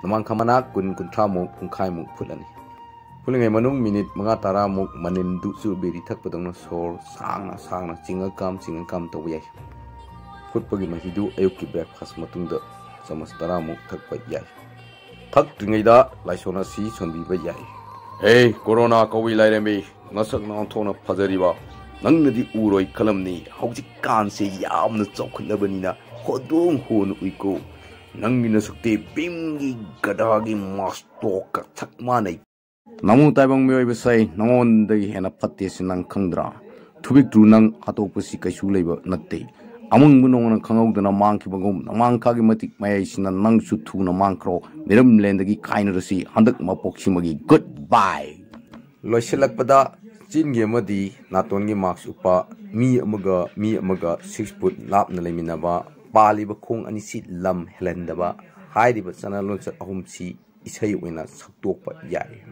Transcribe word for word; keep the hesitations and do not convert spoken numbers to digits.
ꯅꯣꯡꯃꯥꯡꯈꯥ ꯃꯅꯥ ꯀꯨꯟ ꯀꯨꯟꯊ꯭ꯔꯥꯃꯨꯛ ꯄꯨꯡꯈꯥꯏꯃꯨꯛ ꯐꯨꯠꯂꯅꯤ꯫ ꯐꯨꯠꯂꯤꯉꯩ ꯃꯅꯨꯡ ꯃꯤꯅꯤꯠ ꯃꯉꯥ ꯇꯔꯥꯃꯨꯛ ꯃꯅꯤꯜꯗꯨ ꯆꯨꯔꯨꯕꯦꯔꯤ ꯊꯛꯄꯗꯧꯅ ꯁꯣꯔ ꯁꯥꯡꯅ ꯁꯥꯡꯅ ꯆꯤꯡꯉꯀꯥꯝ ꯆꯤꯡꯉꯀꯥꯝ ꯇꯧꯕ ꯌꯥꯏ꯫ ꯐꯨꯠꯄꯒꯤ ꯃꯍꯤꯗꯨ ꯑꯌꯨꯛꯀꯤ ꯕ꯭ꯔꯦꯛꯐꯥꯁ ꯃꯇꯨꯡꯗ ꯆꯥꯃꯁ ꯇꯔꯥꯃꯨꯛ ꯊꯛꯄ ꯌꯥꯏ꯫ ꯊꯛꯇ꯭ꯔꯤꯉꯩꯗ ꯂꯥꯏꯁꯣꯟ ꯑꯁꯤ ꯁꯣꯟꯕꯤꯕ ꯌꯥꯏ꯫ ꯍꯦ ꯀꯣꯔꯣꯅꯥ ꯀꯧꯏ ꯂꯥꯏꯔꯦꯝꯕꯤ, ꯅꯁꯛ ꯅꯥꯟꯊꯣꯛꯅ ꯐꯖꯔꯤꯕ, ꯅꯪꯅꯗꯤ ꯎꯔꯣꯏ ꯈꯜꯂꯝꯅꯤ꯫ ꯍꯧꯖꯤꯛꯀꯥꯟꯁꯦ ꯌꯥꯝꯅ ꯆꯥꯎꯈꯠꯂꯕꯅꯤꯅ ꯍꯣꯗꯣꯡ ꯍꯣꯅ ꯎꯏꯀꯣ꯫ ꯅꯪꯒꯤ ꯅꯁꯛꯇꯤ ꯚꯤꯝꯒꯤ ꯒꯙꯥꯒꯤ ꯃꯥꯁꯇꯣꯛꯀ ꯆꯞ ꯃꯥꯟꯅꯩ꯫ ꯅꯃꯨ ꯇꯥꯏꯕꯪ ꯃꯤꯑꯣꯏꯕꯁꯦ ꯅꯉꯣꯟꯗꯒꯤ ꯍꯦꯟꯅ ꯐꯠꯇꯦ ꯁꯤ ꯅꯪ ꯈꯪꯗ꯭ꯔꯥ? ꯊꯨꯕꯤꯛꯇ꯭ꯔꯨ, ꯅꯪ ꯍꯥꯠꯇꯣꯛꯄꯁꯤ ꯀꯩꯁꯨ ꯂꯩꯕ ꯅꯠꯇꯦ꯫ ꯑꯃꯪꯕ ꯅꯣꯡꯅ ꯈꯪꯍꯧꯗꯅ ꯃꯥꯡꯈꯤꯕꯒꯨꯝ ꯅꯃꯥꯡꯈꯥꯒꯤ ꯃꯇꯤꯛ ꯃꯌꯥꯏꯁꯤꯅ ꯅꯪꯁꯨ ꯊꯨꯅ ꯃꯥꯡꯈ꯭ꯔꯣ꯫ ꯃꯤꯔꯝꯂꯦꯟꯗꯒꯤ ꯀꯥꯏꯅꯔꯁꯤ ꯍꯟꯗꯛ ꯃꯄꯣꯛꯁꯤꯃꯒꯤ꯫ ꯒꯨꯗ ꯕꯥꯏ꯫ ꯂꯣꯏꯁꯤꯜꯂꯛꯄꯗ ꯆꯤꯟꯒꯤ ꯑꯃꯗꯤ ꯅꯥꯇꯣꯟꯒꯤ ꯃꯥꯛꯁ ꯎꯞꯄ, ꯃꯤ ꯑꯃꯒ ꯃꯤ ꯑꯃꯒ ꯁꯤꯛꯁ ꯐꯨꯠ ꯂꯥꯞꯅ ꯂꯩꯃꯤꯟꯅꯕ, ꯄꯥꯜꯂꯤꯕ ꯈꯣꯡ ꯑꯅꯤꯁꯤ ꯂꯝ ꯍꯦꯜꯍꯟꯗꯕ ꯍꯥꯏꯔꯤꯕ ꯆꯠꯅ ꯂꯣꯟꯆꯠ ꯑꯍꯨꯝꯁꯤ ꯏꯁꯩ ꯑꯣꯏꯅ ꯁꯛꯇꯣꯛꯄ ꯌꯥꯏ꯫